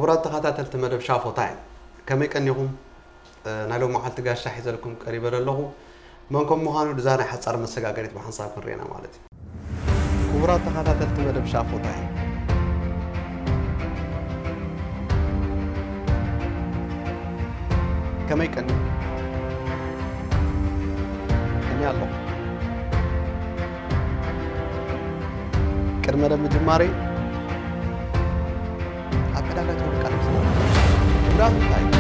ክቡራት ተኸታተልቲ መደብ ሻፎታይ፣ ከመይ ቀኒኹም? እ፣ ናይ ሎም መዓልቲ ጋሻ ሒዘልኩም ቀሪበ ኣለኹ። መን ከም ምዃኑ ድዛ ናይ ሓጻር መሰጋገሪት ብሓንሳብ ክንርኤና ማለት እዩ። ክቡራት ተኸታተልቲ መደብ ሻፎታይ፣ ከመይ ቀኒኹም? ከመይ ኣለኹም? ቅድሚ መደብ ምጅማረይ፣ ኣብ ዕዳጋ ትወድቃ ነብስና። ጉዳቱ እንታይ እዩ?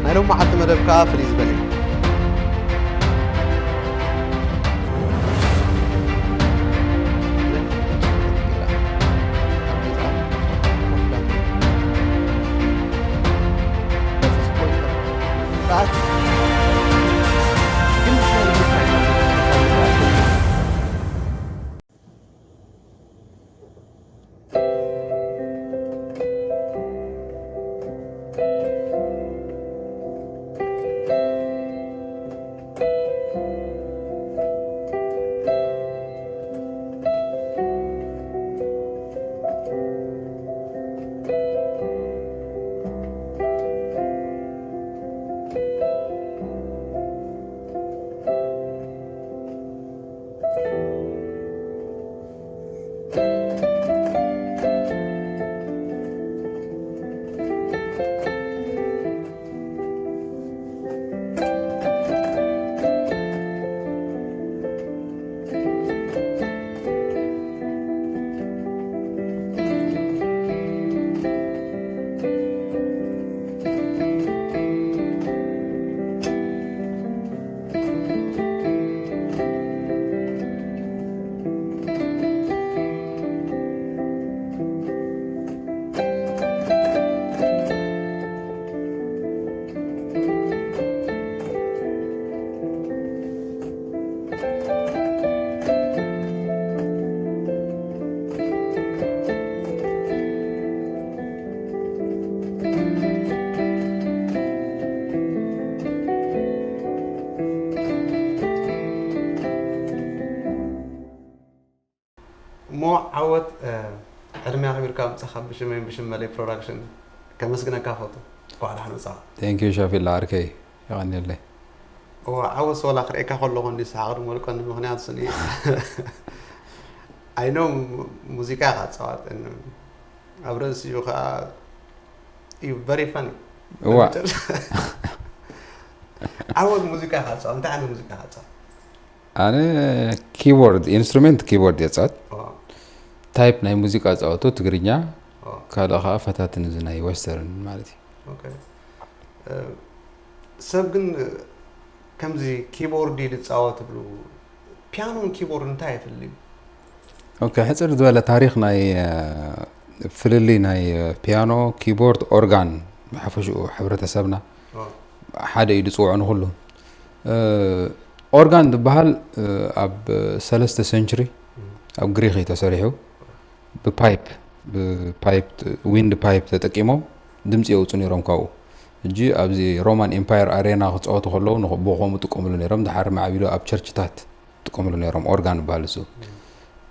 ናይ ሎም መዓልቲ መደብ ከኣ ፍልይ ዝበለ እዩ። እሞ ዓወት፣ እ፣ ዕድመ ኣኽቢርካ ምጻኻ ብሽመይን ብሽም መለይ ፕሮዳክሽን ከመስግነካ ፈቱ። እንኳዕ ደሓን መጻኻ። Thank you ሻፊላ ዓርከይ፣ የቐንየለይ። እዋ፣ ዓወት ወላ ክርእየካ ከለኹ እንዲ ሰሓቕ ድመልቀኒ፣ ምኽንያቱ ስኒ I know ሙዚቃ ኢኻ ትጻወት፣ እን-፣ ኣብ ርእሲኡ ከኣ እዩ very funny። እዋ። ዓወት ሙዚቃ ኢኻ ትጻወት፣ እንታይ ዓይነት ሙዚቃ ኢኻ ትጻወት? ኣነ ኪቦርድ፣ ኢንስትሩሜንት ኪቦርድ እየ ዝጻወት። እዋ። ታይፕ ናይ ሙዚቃ ዝጻወቶ ትግርኛ፣ እዋ። ካልእ ከኣ ፈታትን እዚ ናይ ወስተርን ማለት እዩ። ኦኬ። እ፣ ሰብ ግን ከምዚ ኪቦርድ እዩ ዝጻወት ይብሉ። ፒያኖን ኪቦርድ እንታይ የፍልዩ? ኦኬ፣ ሕጽር ዝበለ ታሪኽ ናይ፣ እ፣ ፍልልይ ናይ፣ እ፣ ፒያኖ፣ ኪቦርድ፣ ኦርጋን ብሓፈሽኡ ሕብረተሰብና እዋ። ሓደ እዩ ዝጽውዖ ንኹሉ። እ፣ ኦርጋን ዝበሃል፣ እ፣ ኣብ ሰለስተ ሴንቹሪ እም። ኣብ ግሪኽ እዩ ተሰሪሑ። ብፓይፕ፣ ብፓይፕ፣ ዊንድ ፓይፕ ተጠቂሞም ድምፂ የውፁ ነይሮም ካብኡ። ሕጂ ኣብዚ ሮማን ኤምፓየር ኣሬና ክፃወቱ ከለዉ ንኸ-፣ ብኸምኡ ጥቀምሉ ነይሮም። ድሓር ማዕቢሉ ኣብ ቸርችታት ጥቀምሉ ነይሮም። ኦርጋን ይበሃል እሱ።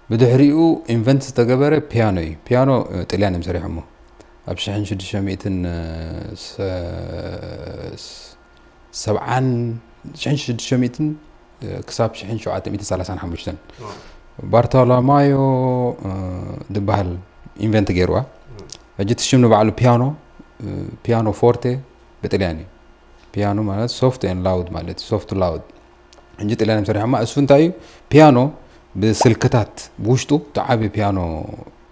ብድሕሪኡ ኢንቨንት ዝተገበረ ፒያኖ እዩ። ፒያኖ፣ እ፣ ጥልያን እዮም ሰሪሖሞ። ኣብ ሽሕን ሽዱሽተ ሚእትን፣ እ፣ ሰ-፣ ስ-፣ ሰብዓን፣ ሽሕን ሽዱሽተ ሚእትን ክሳብ ሽሕን ሸውዓተ ሚእትን ሰላሳን ሓሙሽተን። ዋው። ባርቶሎማዮ፣ እ፣ ዝበሃል ኢንቨንት ገይርዋ። ዋው። ሕጂ እቲ ሽም ንባዕሉ ፒያኖ፣ እ፣ ፒያኖ ፎርቴ ብጥልያን እዩ። ፒያኖ ማለት ሶፍት ኤን ላውድ ማለት እዩ። ሶፍት ላውድ። ሕጂ ጥልያን እዮም ሰሪሖማ። እሱ እንታይ እዩ? ፒያኖ ብስልክታት ብውሽጡ፣ እቲ ዓቢ ፒያኖ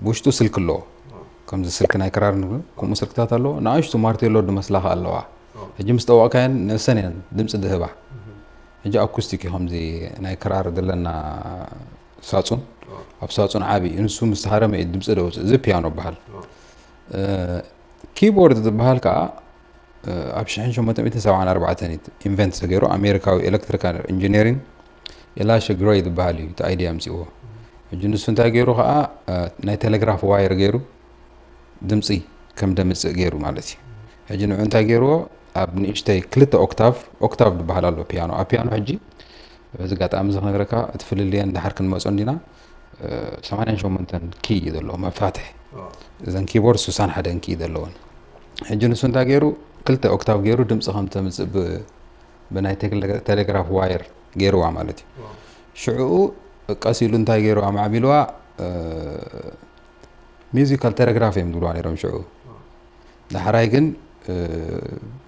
ብውሽጡ ስልክ ኣለዎ። ዋው። ከምዚ ስልክ ናይ ክራር ንብል፣ ከምኡ ስልክታት ኣለዎ። ንኣሽቱ ማርቴሎ ዝመስላ ከኣ ኣለዋ። ዋው። ሕጂ ምስ ጠወቕካየን ነብሰን እየን ድምፂ ዝህባ። እህ። ሕጂ ኣኩስቲክ እዩ፣ ከምዚ ናይ ክራር ዘለና ሳጹን፣ ዋው። ኣብ ሳጹን ዓቢ እዩ። ንሱ ምስ ተሃረመ እዩ ድምጺ ደውጽእ። እዚ ፒያኖ ይበሃል። ዋው። እ፣ ኪቦርድ ዝበሃል ከኣ፣ እ፣ ኣብ ሽሕን ሸሞንተ ሚእትን ሰብዓን ኣርባዕተን እዩ ኢንቨንት ተገይሩ። ኣሜሪካዊ ኤሌክትሪካል ኢንጂነሪን ኤላሻ ግሬይ ዝበሃል እዩ እቲ ኣይድያ ኣምጺእዎ። ሕጂ ንሱ እንታይ ገይሩ ከኣ፣ እ፣ ናይ ቴሌግራፍ ዋየር ገይሩ ድምጺ ከም ደምጽእ ገይሩ ማለት እዩ። ሕጂ ንዑ እንታይ ገይርዎ? ኣብ ንእሽተይ ክልተ ኦክታቭ፣ ኦክታቭ ዝበሃል ኣሎ ፒያኖ። ኣብ ፒያኖ ሕጂ በዚ ኣጋጣሚ እዚ ክነግረካ፣ እቲ ፍልልየን ድሓር ክንመጾ እንዲና። ሰማንያን ሸሞንተን ኪ እዩ ዘለዎ መፋትሕ። እዘን ኪቦርድ ስሳን ሓደን ኪ ዘለዎን። ሕጂ ንሱ እንታይ ገይሩ? ክልተ ኦክታቭ ገይሩ ድምፂ ከም ተምፅእ ብ- ብናይ ቴሌ- ቴሌግራፍ ዋየር ገይርዋ ማለት እዩ። ሽዕኡ ቀስ ኢሉ እንታይ ገይርዋ? ማዕቢልዋ። ሚውዚካል ቴሌግራፍ እዮም ዝብልዋ ነይሮም ሽዑ። ዳሕራይ ግን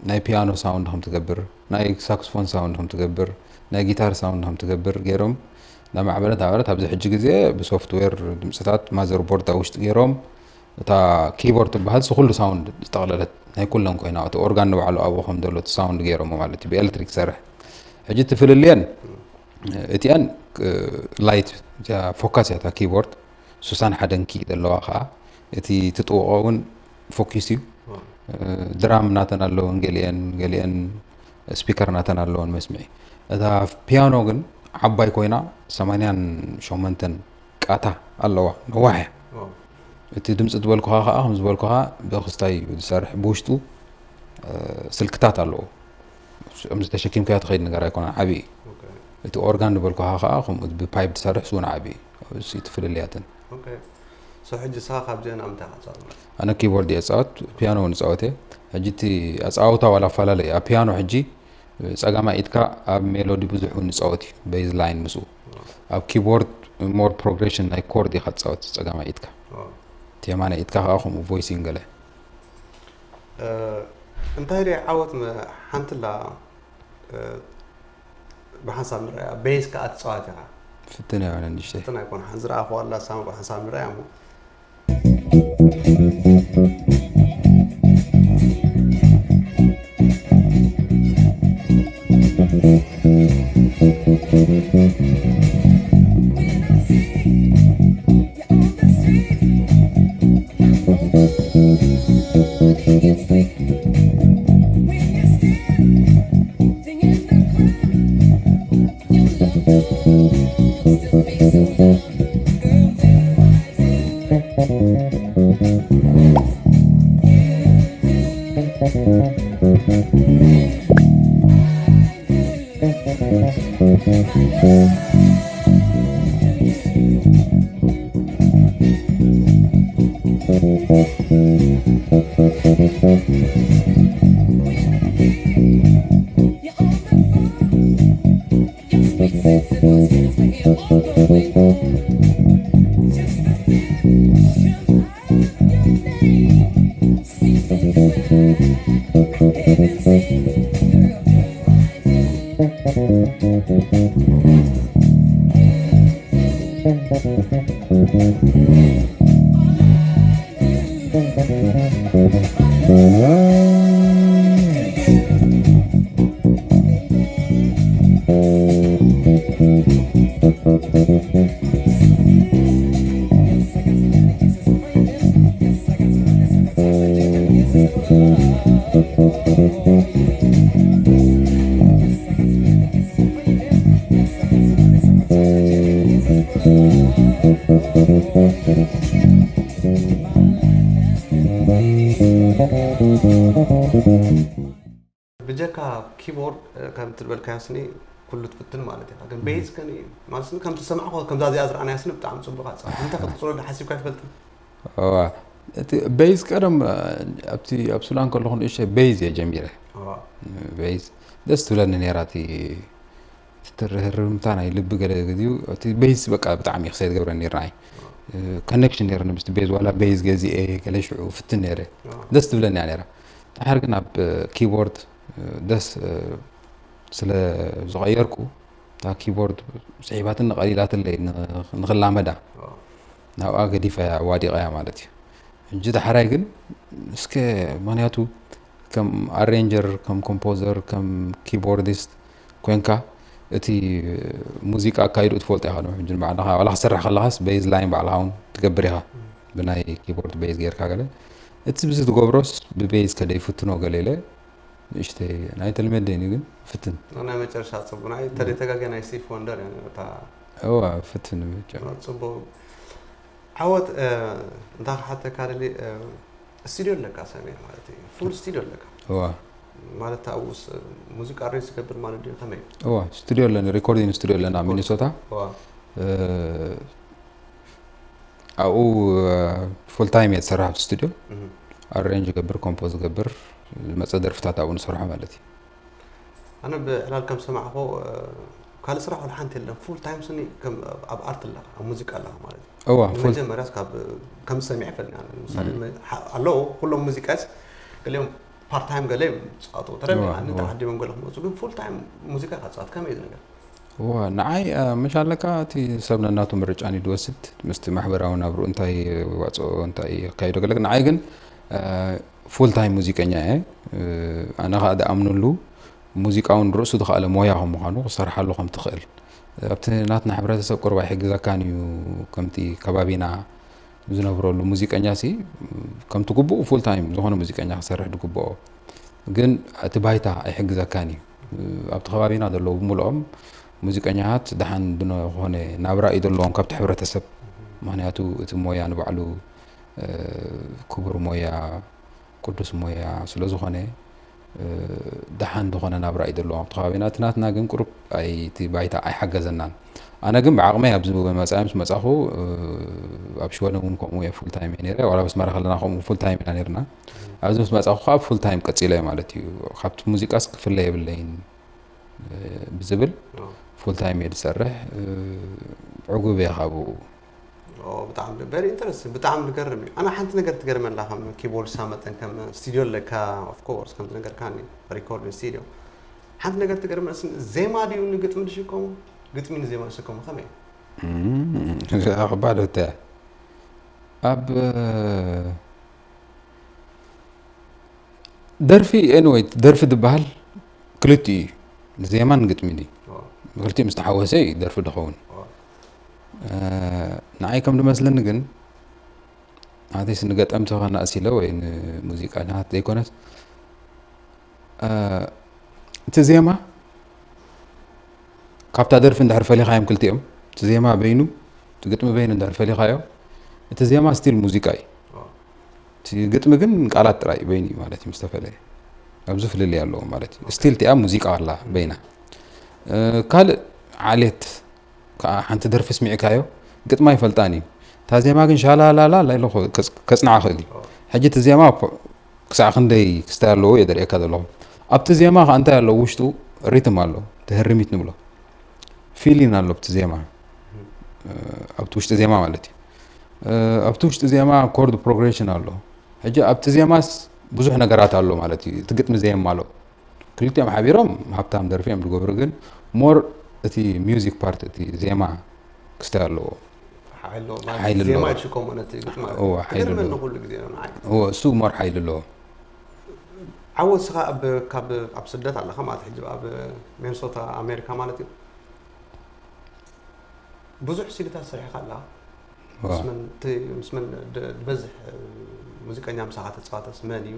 ናይ ፒያኖ ሳውንድ ከም ትገብር፣ ናይ ሳክስፎን ሳውንድ ከም ትገብር፣ ናይ ጊታር ሳውንድ ከም ትገብር ገይሮም እናማዕበለት ኣበረት። ኣብዚ ሕጂ ግዜ ብሶፍትዌር ድምፅታት ማዘርቦርድ ኣብ ውሽጢ ገይሮም፣ እታ ኪቦርድ ትበሃል ሲ ኩሉ ሳውንድ ዝጠቕለለት ናይ ኩለን ኮይና፣ እቲ ኦርጋን ንባዕሉ ኣብኡ ከም ዘሎ እቲ ሳውንድ ገይሮሞ ማለት እዩ፣ ብኤሌክትሪክ ዝሰርሕ። ሕጂ እቲ ፍልልየን እቲኣን ላይት ፎካስ እያ እታ ኪቦርድ፣ ስሳን ሓደን ኪ ዘለዋ ከዓ። እቲ ትጥውቆ እውን ፎኪስ እዩ። ድራም ናተን ኣለውን፣ ገሊአን ገሊአን ስፒከር ናተን ኣለውን መስምዒ። እታ ፒያኖ ግን ዓባይ ኮይና ሰማንያን ሸሞንተን ቃታ ኣለዋ፣ ነዋሕ እያ። እቲ ድምፂ ዝበልኩኻ ከዓ ከም ዝበልኩኻ ብክስታይ እዩ ዝሰርሕ። ብውሽጡ ስልክታት ኣለዎ። ከምዚ ተሸኪምካዮ ትኸይድ ነገር ኣይኮነን፣ ዓብዪ እዩ። እቲ ኦርጋን ዝበልኩኻ ከዓ ከምኡ ብፓይፕ ዝሰርሕ ስውን ዓብዪ እዩ። እሱ እቲ ፍልልያትን። ሶ ሕጂ ንስኻ ካብዚአን ኣብ ምንታይ ኢኻ ትፃወት ማለት እዩ? ኣነ ኪቦርድ እየ ፃወት፣ ፒያኖ እውን ፃወት እየ። ሕጂ እቲ ኣፃውታ ዋላ ኣፈላለየ ኣብ ፒያኖ ሕጂ ጸጋማይ ኢድካ ኣብ ሜሎዲ ብዙሕ እውን ይጻወት እዩ፣ ቤዝ ላይን ምስኡ። ኣብ ኪቦርድ ሞር ፕሮግሬሽን ናይ ኮርድ ኢኻ ትጻወት ጸጋማይ ኢድካ። የማናይ ኢድካ ከዓ ከምኡ ቮይሲንግ ገለ። እንታይ ደ ዓወት ሓንትላ ብሓንሳብ ንርኣያ ቤዝ ከዓ ትጻወት ኢኻ። ፍትን ኣይኮነ ንሽተይ። ፍትን ኣይኮነ ሓንዝረኣ ከዋላ ሳማ ብሓንሳብ ንርኣያ እሞ ብጀካ ኪቦርድ ከም ትበልካዮ ስኒ ኩሉ ትፍትን ማለት ኢኻ። ግን ቤዝ ከ ማለት ስኒ ከምቲ ዝሰማዕኮ ከምዛ እዚኣ ዝረኣናያ ስኒ ብጣዕሚ ጽቡቕ ኣጻ። እንታይ ክትጽሎ ሓሲብካ ይፈልጥ? እዋ እቲ ቤዝ ቀደም ኣብቲ ኣብ ሱዳን ከለኹ ንእሽተይ ቤዝ እየ ጀሚረ። ቤዝ ደስ ትብለኒ ነይራ። እቲ ትርህርምታ ናይ ልቢ ገለ ግዜኡ እቲ ቤዝ በቃ ብጣዕሚ ክሰይ ትገብረ ነይርና። ኮኔክሽን ነይርኒ ምስቲ ቤዝ ዋላ ቤዝ ገዚኤ ገለ ሽዑ ፍትን ነይረ። ደስ ትብለኒ እያ ነይራ። ድሓር ግን ኣብ ኪቦርድ ደስ ስለ ዝቐየርኩ እታ ኪቦርድ ስሒባትን ቀሊላትለይ ንኽላመዳ ናብኣ ገዲፈያ ዋዲቐያ ማለት እዩ። ሕጂ ዳሕራይ ግን እስከ ምክንያቱ ከም ኣሬንጀር ከም ኮምፖዘር ከም ኪቦርዲስት ኮንካ እቲ ሙዚቃ ኣካይድኡ ትፈልጦ ኢኻ። ሕጂ ንባዕልኻ ዋላ ክሰርሕ ከለኻስ ቤዝ ላይን ባዕልኻ እውን ትገብር ኢኻ ብናይ ኪቦርድ ቤዝ ጌርካ ገለ እቲ ብዚ ትገብሮስ ብቤዝ ከደይ ፍትኖ ገለ ኢለ ንእሽተይ ናይ ተልመደኒ ግን ፍትን ናይ መጨረሻ ጽቡቅ ናይ ተደተጋገ ናይ ስቲፍ ወንደር እያ እታ እዋ ፍትን ብቻ ጽቡቅ ዓወት እንታ ክሓተካ ደሊ ስቱዲዮ ኣለካ ሰሜን ማለት እዩ ፉል ስቱዲዮ ኣለካ እዋ ማለት ኣብኡስ ሙዚቃ ሬስ ዝገብር ማለት ድዩ ከመይ እዋ ስቱዲዮ ኣለኒ ሪኮርዲንግ ስቱዲዮ ኣለና ሚኒሶታ እዋ ኣብኡ ፉል ታይም እየ ዝሰርሕ ኣብቲ ስቱድዮ። ኣሬንጅ ገብር፣ ኮምፖዝ ገብር፣ ዝመፀ ደርፍታት ኣብኡ ንሰርሖ ማለት እዩ። ኣነ ብዕላል ከም ሰማዕኹ ካልእ ስራሕ ወላ ሓንቲ የለን። ፉል ታይም ስኒ ኣብ ኣርት ኣለኻ፣ ኣብ ሙዚቃ ኣለኻ ማለት እዩ። እዋ ንመጀመርያስ ካብ ከም ዝሰሚዐ ይፈልኒ። ምሳሌ ኣለዉ ኩሎም ሙዚቃስ ገሊኦም ፓርት ታይም ገለ ፃወቱ ተረኒ እዋ፣ ኣነ እዋ። ተዓዲቦም ገለ ክመፁ ግን ፉል ታይም ሙዚቃ ካፃወት ከመይ እዩ ነገር? እዋ ንዓይ ምሻለካ እቲ ሰብ ነናቱ ምርጫ እዩ ዝወስድ ምስቲ ማሕበራዊ ናብሩ እንታይ ዋፅኦ እንታይ ካይዶ ገለ። ንዓይ ግን ፉል ታይም ሙዚቀኛ እየ። ኣነ ከዓ ዝኣምነሉ ሙዚቃ እውን ርእሱ ዝኸኣለ ሞያ ከም ምዃኑ ክሰርሓሉ ከም ትኽእል ኣብቲ ናትና ሕብረተሰብ ቁርባ ይሕግዘካን እዩ። ከምቲ ከባቢና ዝነብረሉ ሙዚቀኛ ሲ ከምቲ ግቡእ ፉል ታይም ዝኾነ ሙዚቀኛ ክሰርሕ ዝግብኦ ግን እቲ ባይታ ኣይሕግዘካን እዩ። ኣብቲ ከባቢና ዘለዉ ብምልኦም ሙዚቀኛታት ደሓን ዝኾነ ናብራ እዩ ዘለዎም ካብቲ ሕብረተሰብ። ምክንያቱ እቲ ሞያ ንባዕሉ ክቡር ሞያ ቅዱስ ሞያ ስለ ዝኾነ ደሓን ዝኾነ ናብራ እዩ ዘለዎም ኣብቲ ከባቢና። እቲ ናትና ግን ቁሩብ ኣይ- እቲ ባይታ ኣይሓገዘናን። ኣነ ግን ብዓቕመይ ኣብዚ መፃኢ ምስ መፃኹ ኣብ ሽወደን እውን ከምኡ እየ ፉል ታይም እየ ነይረ። ዋላ ኣብ ኣስመራ ከለና ከምኡ ፉል ታይም ኢና ነይርና። ኣብዚ ምስ መፃኹ ከዓ ፉል ታይም ቀፂለ ማለት እዩ። ካብቲ ሙዚቃስ ክፍለ የብለይን ብዝብል ፉል ታይም እየ ዝሰርሕ። ዕጉብ እየ ካብኡ። ብጣዕሚ very interesting፣ ብጣዕሚ ዝገርም እዩ። ኣነ ሓንቲ ነገር ትገርመላ ከም ኪቦርድሳ መጠን ከም ስቱዲዮ ኣለካ of course ከምቲ ነገርካኒ ሪኮርዲንግ ስቱዲዮ ሓንቲ ነገር ትገርመ ዜማ ድዩ ንግጥሚ ዝሽከሙ ግጥሚ ንዜማ ዝሽከሙ ከመይ እዩ? እዛ ከባድ እተ ኣብ ደርፊ anyway ደርፊ ዝበሃል ክልቲኡ እዩ። ዜማን ግጥሚ ድዩ ኦ፣ ክልቲኡ ምስ ተሓወሰ እዩ ደርፊ ድኸውን። ኦ፣ ንዓይ ከም ዝመስለኒ ግን ናተይ ስኒ ገጠምቲ ከናእስ ኢለ ወይ ንሙዚቃ ናት ዘይኮነስ እቲ ዜማ ካብታ ደርፊ እንድሕር ፈሊኻዮም ክልቲኦም እቲ ዜማ በይኑ እቲ ግጥሚ በይኑ እንድሕር ፈሊኻዮ እቲ ዜማ ስቲል ሙዚቃ እዩ። ኦ፣ እቲ ግጥሚ ግን ቃላት ጥራይ በይኑ እዩ ማለት እዩ ምስ ተፈለየ ኣብዚ ፍልልይ ኣለዎ ማለት እዩ። ስቲል እቲኣ ሙዚቃ ኣላ በይና ካልእ ዓሌት ከዓ ሓንቲ ደርፊ ስሚዕካዮ ግጥማ ይፈልጣን እዩ። እታ ዜማ ግን ሻላላላ ኢሉ ከጽንዓ ክእል እዩ። ሕጂ እቲ ዜማ ክሳዕ ክንደይ ክስታይ ኣለዎ እየ ዘርእየካ ዘለኹ። ኣብቲ ዜማ ከዓ እንታይ ኣለዎ ውሽጡ ሪትም ኣሎ ትህርሚት ንብሎ ፊሊን ኣሎ ኣብቲ ዜማ ኣብቲ ውሽጢ ዜማ ማለት እዩ። ኣብቲ ውሽጢ ዜማ ኮርድ ፕሮግሬሽን ኣሎ። ሕጂ ኣብቲ ዜማስ ብዙሕ ነገራት ኣሎ ማለት እዩ። እቲ ግጥሚ ዘየማሎ ክልቲኦም ሓቢሮም ሃብታም ደርፊ እዮም ዝገብሩ ግን ሞር እቲ ሚውዚክ ፓርት እቲ ዜማ ክስታይ ኣለዎ። ሓይሎ ማለት ሓይሊ ዜማ ኣለዎ። ይሽከሙ ነቲ ግጥሚ እዎ፣ ሓይሊ ትገርመኒ ኣለዎ። ኩሉ ግዜ ነው ንዓይ እዎ እሱ ሞር ሓይሊ ኣለዎ። ዓወት ስኻ ኣብ ካብ ኣብ ስደት ኣለኻ ማለት ሕጂ ኣብ ሚኒሶታ ኣሜሪካ ማለት እዩ ብዙሕ ሲዲታት ሰሪሕካ ኣለኻ እዎ። ምስ መን ት- ምስ መን ድ- ዝበዝሕ ሙዚቀኛ ምሳኻ ተፃወተስ መን እዩ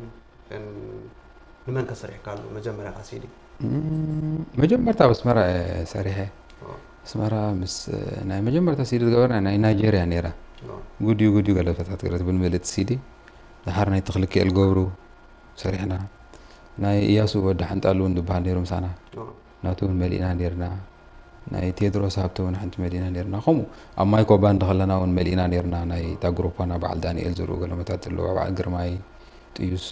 ንመን ከሰሪሕካ ኣሎ መጀመርያ ካ ሲዲ መጀመርታ ኣብ ኣስመራ እየ ሰሪሐ። ኣስመራ ምስ ናይ መጀመርታ ሲዲ ዝገበርና ናይ ናይጀርያ ነይራ። ጉድዩ ጉድዩ ገለብታት ገለ ትብል ምልእቲ ሲዲ ድሓር ናይ ተኽልኪኤል ገብሩ ሰሪሕና። ናይ እያሱ ወዲ ሓንጣል እውን ዝበሃል ነይሩ ምሳና ናቱ እውን መሊእና ነርና። ናይ ቴድሮስ ሃብተ እውን ሓንቲ መሊእና ነርና። ከምኡ ኣብ ማይኮ ባንድ ከለና እውን መሊእና ነርና። ናይ እታ ግሩፓና በዓል ዳንኤል ዝርኡ ገለመታት ዘለዋ በዓል ግርማይ ጥዩስ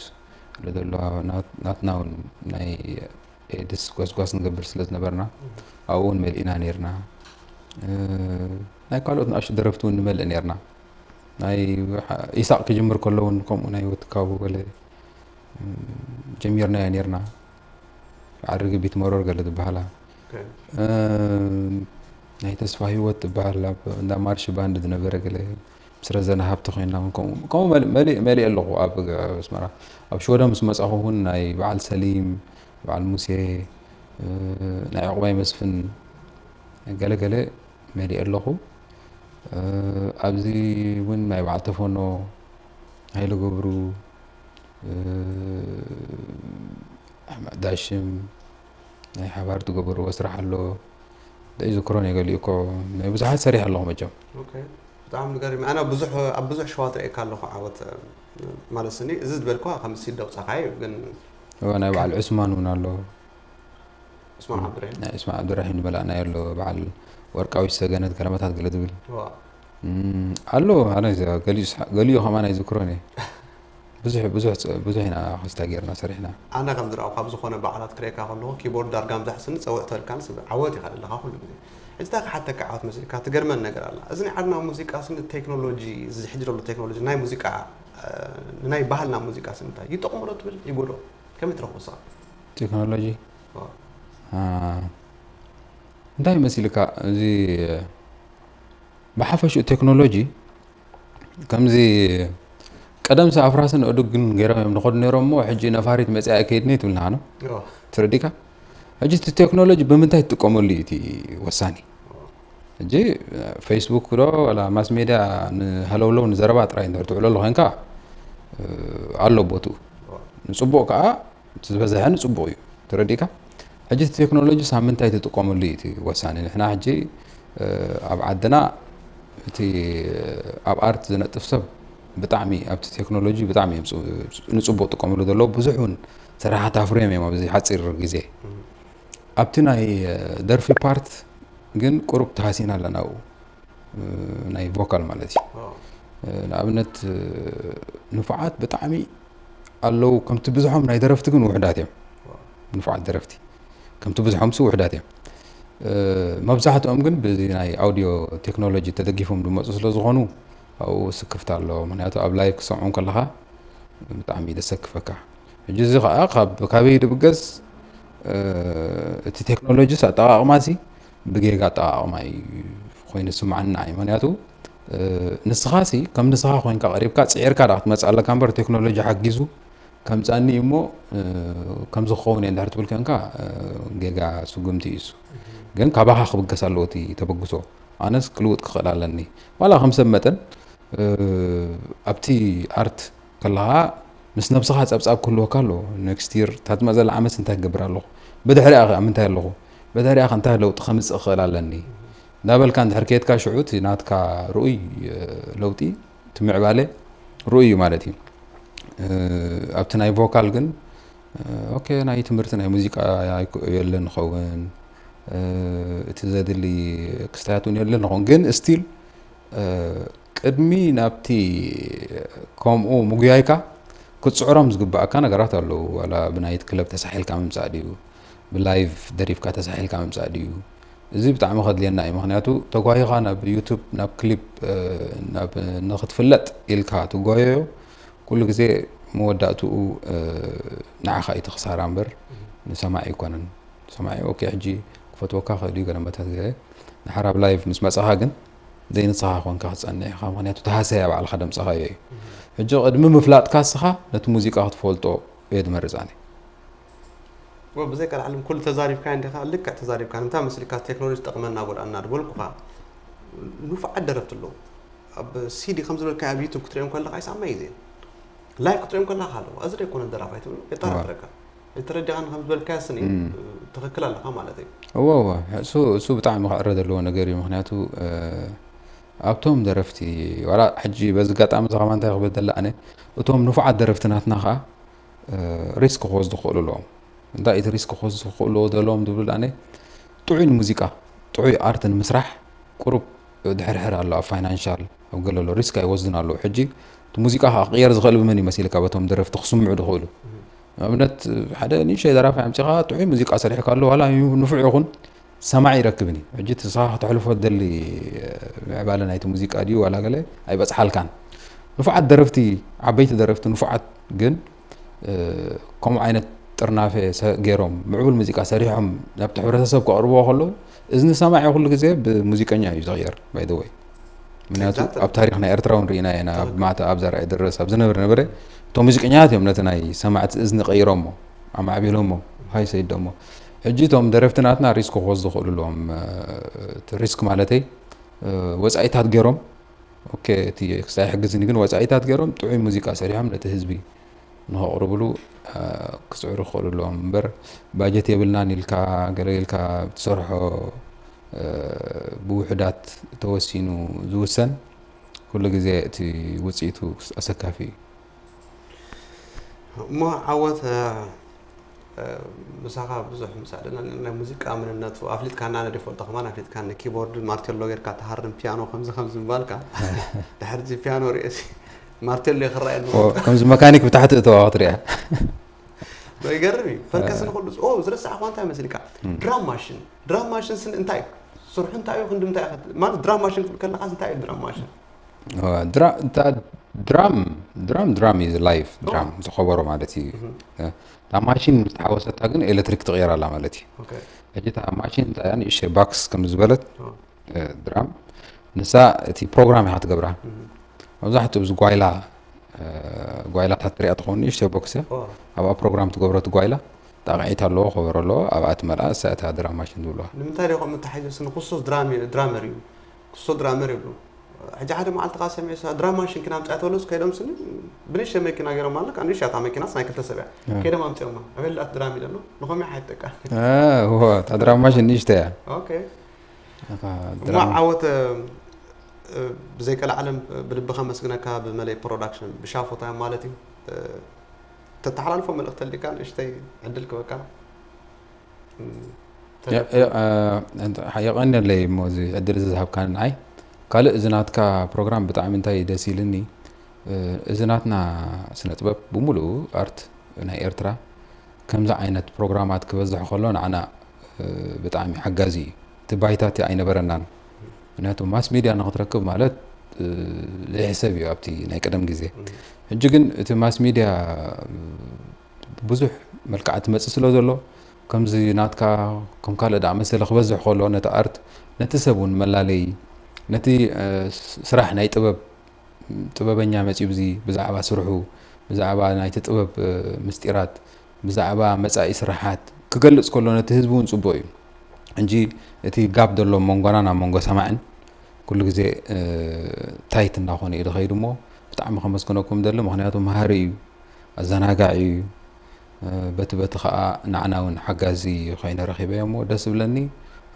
ለዘለዋ ናትና እውን ናይ ኤድስ ጓስጓስ ንገብር ስለ ዝነበርና ኣብኡ እውን መሊእና ነርና። ናይ ካልኦት ንኣሽቱ ደረፍቲ እውን ንመልእ ነርና። ናይ ኢሳቅ ክጅምር ከሎ እውን ከምኡ ናይ ወትካቡ ገለ ጀሚርናዮ ነርና። ዓሪ ግቢት መሮር ገለ ዝበሃላ ናይ ተስፋ ህይወት ዝበሃል ኣብ እንዳ ማርሽ ባንድ ዝነበረ ገለ ምስ ረዘነ ሃብተ ኮይንና እውን ከምኡ ከምኡ መሊእ መሊእ ኣለኹ ኣብ ኣስመራ። ኣብ ሽወደን ምስ መጻኹ እውን ናይ በዓል ሰሊም በዓል ሙሴ ናይ ዕቑባይ መስፍን ገለ ገለ መሊእ ኣለኹ። ኣብዚ እውን ናይ በዓል ተፈኖ ሃይለ ገብሩ ኣሕመድ ዳሽም ናይ ሓባር ትገበርዎ ስራሕ ኣሎ። ደይ ዝክሮ ናይ ገሊኡ እኮ ናይ ብዙሓት ሰሪሕ ኣለኹ መቸም። ብጣዕሚ ገርሚ ኣነ ብዙሕ ኣብ ብዙሕ ሸዋት ርእየካ ኣለኹ ዓወት ማለት ስኒ እዚ ዝበልኳ ከም ሲድ ደውፃካ እዩ ግን እዋ ናይ በዓል ዑስማን እውን ኣሎ። ዑስማን ዓብዱራሂም ናይ ዑስማን ዓብዱራሂም ዝበላእናዮ ኣሎ በዓል ወርቃዊት ሰገነት ገለመታት ገለ ዝብል እዋ ኣሎ። ኣነ ገሊኡ ከማን ኣይዝክሮን እየ። ብዙሕ ብዙሕ ብዙሕ ኢና ክስታ ጌርና ሰሪሕና። ኣነ ከም ዝረኣኹ ካብ ዝኾነ በዓላት ክርእየካ ከለኹ ኪቦርድ ዳርጋ ምብዛሕ ስኒ ጸውዕ ተልካ ንስ ዓወት ኢኻ ዘለኻ ኩሉ ግዜ። ሕጂ እንታይ ክሓተካ ዓወት መሲልካ ትገርመን ነገር ኣላ። እዚ ናይ ዓድና ሙዚቃ ስኒ ቴክኖሎጂ፣ እዚ ሕጂ ዘሎ ቴክኖሎጂ ናይ ሙዚቃ፣ እ፣ ንናይ ባህልና ሙዚቃ ስኒ እንታይ ይጠቕሞ ዶ ትብል ይጎድኦ? ከመይ ትረኽቦ ንስኻ? ቴክኖሎጂ ዋ። አ፣ እንታይ መሲልካ? እዚ ብሓፈሽኡ ቴክኖሎጂ ከምዚ ቀደምሲ ኣፍራስን ኣእዱግን ገይሮም እዮም ንኸዱ ነይሮም እሞ፣ ሕጂ ነፋሪት መጺኣ ኣይከይድን እዩ ትብልና ነው። ዋ። ትረዲካ? ሕጂ እቲ ቴክኖሎጂ ብምንታይ ትጥቀመሉ እዩ እቲ ወሳኒ። ሕጂ ፌስቡክ ዶ ዋላ ማስ ሜድያ ንሃለውለው ንዘረባ ጥራይ እንድሕር ትውዕለሉ ኮይንካ፣ እ፣ ኣሎ ቦትኡ። ንጽቡቕ ከኣ እቲ ዝበዝሐ ንጽቡቕ እዩ። ተረዲእካ? ሕጂ እቲ ቴክኖሎጂ ሳብ ምንታይ ትጥቀመሉ እዩ እቲ ወሳኒ። ንሕና ሕጂ፣ እ፣ ኣብ ዓድና እቲ ኣብ ኣርት ዝነጥፍ ሰብ ብጣዕሚ ኣብቲ ቴክኖሎጂ ብጣዕሚ እዮም ጽ-፣ ንጽቡቕ ጥቀምሉ ዘለዉ። ብዙሕ እውን ስራሓት ኣፍርዮም እዮም ኣብዚ ሓጺር ግዜ። ኣብቲ ናይ፣ እ፣ ደርፊ ፓርት ግን ቁሩብ ተሃሲና ኣለና ኣብኡ። እ፣ ናይ ቮካል ማለት እዩ። ዋ። እ፣ ንኣብነት፣ እ፣ ንፉዓት ብጣዕሚ ኣለዉ፣ ከምቲ ብዝሖም ናይ ደረፍቲ ግን ውሑዳት እዮም። ንፉዓት ደረፍቲ ከምቲ ብዝሖምሲ ውሑዳት እዮም። እ፣ መብዛሕትኦም ግን ብዚ ናይ ኣውዲዮ ቴክኖሎጂ ተደጊፎም ዝመጹ ስለ ዝኾኑ ኣብኡ ስክፍታ ኣሎ። ምኽንያቱ ኣብ ላይቭ ክሰምዖም ከለኻ ብጣዕሚ ደሰክፈካ። ሕጂ እዚ ኸኣ ካብ፣ ካበይ ድብገስ? እ፣ እቲ ቴክኖሎጂስ ኣጠቓቕማሲ ብጌጋ ኣጠቓቕማ እዩ ኮይኑ ዝስምዓኒ ንዓይ። ምኽንያቱ፣ እ፣ ንስኻሲ ከም ንስኻ ኮይንካ ቀሪብካ ጽዒርካ ዳ ክትመጽእ ኣለካ እምበር፣ ቴክኖሎጂ ሓጊዙ ከምጻኒ እዩ እሞ፣ እ፣ ከምዚ ክኸውን እየ እንድሕር ትብል ኮንካ፣ እ፣ ጌጋ ስጉምቲ እዩ እሱ። ግን ካባኻ ክብገስ ኣለዎ እቲ ተበግሶ። ኣነስ ክልውጥ ክኽእል ኣለኒ። ዋላ ከም ሰብ መጠን፣ እ፣ ኣብቲ ኣርት ከለኻ ምስ ነብስኻ ጸብጻብ ክህልወካ ኣለዎ። ኔክስት ይር፣ እታ ትመጽእ ዘላ ዓመትስ እንታይ ክገብር ኣለኹ? ብድሕሪኣ ከ ኣብ ምንታይ ኣለኹ? ብድሕሪኣ ከ እንታይ ለውጢ ከምጽእ ክኽእል ኣለኒ? እንዳበልካ እንድሕር ከየድካ ሽዑ እቲ ናትካ ርኡይ፣ እ፣ ለውጢ፣ እቲ ምዕባለ ርኡይ እዩ ማለት እዩ። እ፣ ኣብቲ ናይ ቮካል ግን፣ እ፣ ኦኬ፣ ናይ ትምህርቲ ናይ ሙዚቃ ኣይኮ-፣ የለን ይኸውን። እ፣ እቲ ዘድሊ ክስታያት እውን የለን ይኸውን። ግን ስቲል፣ እ፣ ቅድሚ ናብቲ ከምኡ ምጉያይካ ክትጽዕሮም ዝግባኣካ ነገራት ኣለዉ። ዋላ ብናይት ክለብ ተሳሒልካ ምምጻእ ድዩ? ብላይቭ ደሪፍካ ተሳሒልካ ምምጻእ ድዩ? እዚ ብጣዕሚ ከድልየና እዩ። ምኽንያቱ ተጓይኻ ናብ ዩቱብ፣ ናብ ክሊፕ፣ እ፣ ናብ፣ ንኽትፍለጥ ኢልካ ትጓየዮ፣ ኩሉ ግዜ መወዳእትኡ፣ እ፣ ንዓኻ እዩ እቲ ክሳራ እምበር ንሰማዒ ኣይኮነን። ሰማዒ፣ ኦኬ፣ ሕጂ ክፈትወካ ክእል እዩ ገለ መታት ግዜ። ድሓር ኣብ ላይቭ ምስ መጻኻ ግን ዘይንስኻ ኮንካ ክትጸንሕ ኢኻ። ምኽንያቱ ተሃሰያ ባዕልኻ ደምጽኻዮ እዩ። ሕጂ ቅድሚ ምፍላጥካ እስኻ ነቲ ሙዚቃ ክትፈልጦ እየ ዝመርጽ ኣነ። ወ-፣ ብዘይ ቀልዓለም ኩሉ ተዛሪብካዮ እንዲኻ፣ ልክዕ ተዛሪብካ። ንምንታይ መሲልካ ቴክኖሎጂ ጠቕመና ጎድኣና ዝበልኩኻ፣ ንፉዓት ደረፍቲ ኣለዉ። ኣብ ሲዲ ከም ዝበልካዮ ኣብ ዩቱብ ክትሪኦም ከለኻ ይሰኣማ እዩ ዜን። ላይቭ ክትሪኦም ከለኻ ኣለዉ። እዚ ዶ ኣይኮነን ደራፋይ ትብሎ? የጠራጥረካ። ኣይተረዲኻን ከም ዝበልካዮ ስኒ፣ ትኽክል ኣለኻ ማለት እዩ። እወ፣ እወ። እሱ፣ እሱ ብጣዕሚ ክዕረ ዘለዎ ነገር እዩ። ምኽንያቱ፣ እ፣ ኣብቶም ደረፍቲ፣ ዋላ ሕጂ በዚ ኣጋጣሚ እዚ ኸማ እንታይ ክብል ደለ ኣነ፣ እቶም ንፉዓት ደረፍቲ ናትና ኸኣ፣ እ፣ ሪስክ ክወስዱ ክኽእሉ ኣለዎም። እንታይ እቲ ሪስክ ክወስዱ ክኽእሉ ዘለዎም ዝብል ኣነ፣ ጥዑይ ንሙዚቃ፣ ጥዑይ ኣርት ንምስራሕ ቁሩብ ድሕርሕር ኣሎ፣ ኣብ ፋይናንሻል፣ ኣብ ገለ ኣሎ፣ ሪስክ ኣይወስድን ኣለዉ። ሕጂ እቲ ሙዚቃ ኸኣ ክቕየር ዝኽእል ብመን እዩ መሲልካ? በቶም ደረፍቲ ክስምዑ ዝኽእሉ። ንኣብነት፣ ሓደ ንእሽተይ ደራፋይ ኣምጺኻ ጥዑይ ሙዚቃ ሰሪሕካ ኣሎ፣ ዋላ ንፉዕ ይኹን፣ ሰማዒ ይረክብን እዩ። ሕጂ እቲ ንስኻ ከተሕልፎ ትደሊ ምዕባለ ናይቲ ሙዚቃ ድዩ ዋላ ገለ ኣይበጽሓልካን። ንፉዓት ደረፍቲ፣ ዓበይቲ ደረፍቲ ንፉዓት ግን፣ እ፣ ከምኡ ዓይነት ጥርናፈ ሰ-፣ ገይሮም ምዕቡል ሙዚቃ ሰሪሖም ናብቲ ሕብረተሰብ ከቕርብዎ ከለዉ፣ እዝኒ ሰማዒ ኩሉ ግዜ ብሙዚቀኛ እዩ ዝቕየር፣ ባይ ዘ ወይ። ምክንያቱ Exactly። ኣብ ታሪኽ ናይ ኤርትራ እውን ርኢና ኢና፣ ኣብ ትኽክል። ማታ ኣብ ዘርኣይ ድረስ፣ ኣብ ዝነብር ነበረ፣ እቶም ሙዚቀኛታት እዮም ነቲ ናይ ሰማዕቲ እዝኒ ቀይሮሞ፣ ኣማዕቢሎሞ፣ ሃይ ሰይዶሞ። ሕጂ እቶም ደረፍቲ ናትና ሪስክ ክወስዱ ዝኽእሉ ኣለዎም፣ እ፣ እቲ ሪስክ ማለተይ፣ እ፣ ወጻኢታት ገይሮም፣ ኦኬ፣ እቲ ክስታይ ይሕግዝኒ ግን ወጻኢታት ገይሮም ጥዑይ ሙዚቃ ሰሪሖም ነቲ ህዝቢ ንኸቕርብሉ፣ እ፣ ክጽዕሩ ክኽእሉ ኣለዎም እምበር፣ ባጀት የብልናን ኢልካ፣ ገለ ኢልካ ብትሰርሖ፣ እ፣ ብውሑዳት ተወሲኑ ዝውሰን፣ ኩሉ ግዜ እቲ ውጽኢቱ ኣሰካፊ እዩ። እሞ ዓወት፣ እ፣ ምሳኻ ብዙሕ ምስ ኣደና ናይ ሙዚቃ ምንነቱ ኣፍሊጥካና፣ ኣነ ዶ ይፈልጦ ከማን ኣፍሊጥካኒ። ኪቦርድ ማርቴሎ ጌርካ ትሃርም፣ ፒያኖ ከምዚ ከምዚ ምባልካ፣ ድሕሪ እዚ ፒያኖ ርእሲ ማርቴሎ ይኽረኣየኒ። ከምዚ መካኒክ ብታሕቲ እተዋ ክትሪያ። ይገርም እዩ። ፐርከስን ኩሉ ኦ ዝረሳዕኳ እንታይ መስልካ? ድራም ማሽን። ድራም ማሽን ስን እንታይ እዩ? ስርሑ እንታይ እዩ? ክንዲ እንታይ እዩ? ማለት ድራም ማሽን ክብል ከለኻስ እንታይ እዩ ድራም ማሽን? ድራም ድራም ድራም እዩ፣ ላይቭ ድራም ዝኸበሮ ማለት እዩ። እታ ማሽን ምስ ተሓወሰታ ግን ኤሌክትሪክ ትቕየር ኣላ ማለት እዩ። ሕጂ እታ ማሽን እንታይ እያ፣ ንእሽተይ ባክስ ከም ዝበለት ድራም፣ ንሳ እቲ ፕሮግራም ኢኻ ትገብራ። መብዛሕትኡ ኣብዚ ጓይላ ጓይላታት ትሪኣ ትኸውን፣ ንእሽተይ ቦክስ እያ። ኣብኣ ፕሮግራም ትገብሮ እቲ ጓይላ፣ ጣቕዒት ኣለዎ፣ ከበሮ ኣለዎ፣ ኣብኣ ትመልኣ፣ እሳ እታ ድራም ማሽን ዝብልዋ። ንምንታይ ዶ ከምኡ ተሓይዘስ? ንክሱስ ድራም ድራመር እዩ፣ ክሱስ ድራመር ይብሉ። ሕጂ ሓደ መዓልቲ ካ ሰሚዐ፣ ድራም ማሽን ኪና ኣምፅኣ ተበለስ ከይዶም ስኒ ብንእሽተይ መኪና ገይሮም ኣለካ። ንእሽተይ እታ መኪናስ ናይ ክልተ ሰብ እያ። ከይዶም ኣምፅኦማ። ኣበይ ኣላ ድራም ኢለ ኣሎ ንኸምኡ ሓይጠቃ። እዎ፣ እታ ድራም ማሽን ንእሽተይ እያ። ኦኬ። እሞ ዓወት፣ ብዘይቀልዓለም ብልቢ ከመስግነካ ብመለይ ፕሮዳክሽን ብሻፎታ ማለት እዩ። ተተሓላልፎ መልእኽቲ ኣልካ ንእሽተይ ዕድል ክበካ። የቐንየለይ እሞ እዚ ዕድል እዚ ዝሃብካኒ ንዓይ። ካልእ እዚ ናትካ ፕሮግራም ብጣዕሚ እንታይ ደስ ኢልኒ፣ እዚ ናትና ስነ ጥበብ ብምሉኡ ኣርት ናይ ኤርትራ ከምዚ ዓይነት ፕሮግራማት ክበዝሕ ከሎ ንዓና ብጣዕሚ ሓጋዚ እዩ። እቲ ባይታ እቲ ኣይነበረናን። ምክንያቱ ማስ ሚድያ ንክትረክብ ማለት ዘይሕሰብ እዩ ኣብቲ ናይ ቀደም ግዜ። ሕጂ ግን እቲ ማስ ሚድያ ብዙሕ መልክዓት መፅእ ስለ ዘሎ ከምዚ ናትካ ከም ካልእ ደኣ መሰለ ክበዝሕ ከሎ ነቲ ኣርት ነቲ ሰብ እውን መላለይ ነቲ ስራሕ ናይ ጥበብ ጥበበኛ መፂኡ ብዚ ብዛዕባ ስርሑ ብዛዕባ ናይቲ ጥበብ ምስጢራት ብዛዕባ መፃኢ ስራሓት ክገልፅ ከሎ ነቲ ህዝቢ እውን ፅቡቅ እዩ። እንጂ እቲ ጋብ ዘሎ መንጎናን ኣብ መንጎ ሰማዕን ኩሉ ግዜ ታይት እንዳኾነ እዩ ዝኸይድ እሞ ብጣዕሚ ከመስግነኩም ደሊ። ምክንያቱ መሃሪ እዩ፣ ኣዘናጋዒ እዩ። በቲ በቲ ከዓ ንዓና እውን ሓጋዚ ኮይነ ረኪበዮ እሞ ደስ ዝብለኒ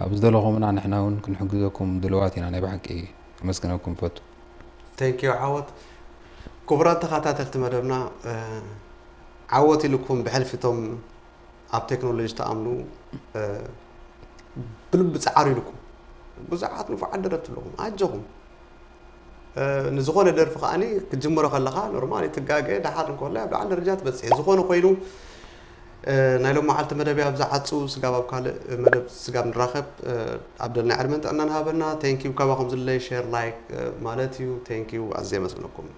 ኣብ ዝደለኹምና ንሕና እውን ክንሕግዘኩም ድልዋት ኢና። ናይ ብሓቂ ከመስግነኩም ፈቱ። Thank you ዓወት። ክቡራት ተኸታተልቲ መደብና ዓወት ኢልኩም ብሕልፊቶም ኣብ ቴክኖሎጂ ተኣምኑ ብልቢ ፃዓሩ ኢልኩም ብዙሓት ንፉዓት ደረፍቲ ኣለኹም። ኣጆኹም። ንዝኾነ ደርፊ ከዓኒ ክትጅምሮ ከለኻ ኖርማል ትጋገ ደሓር እንከሎ ኣብ ላዕሊ ደረጃ ትበፅሕ ዝኾነ ኮይኑ ናይ ሎም መዓልቲ መደብ ኣብዚ ዓፁ። ስጋብ ኣብ ካልእ መደብ ስጋብ ንራኸብ ኣብ ደልና ዕድመን ጥዕናን ሃበና። Thank you። ካባኹም ዝለይ ሼር ላይክ ማለት እዩ። Thank you። ኣዝየ የመስግነኩም።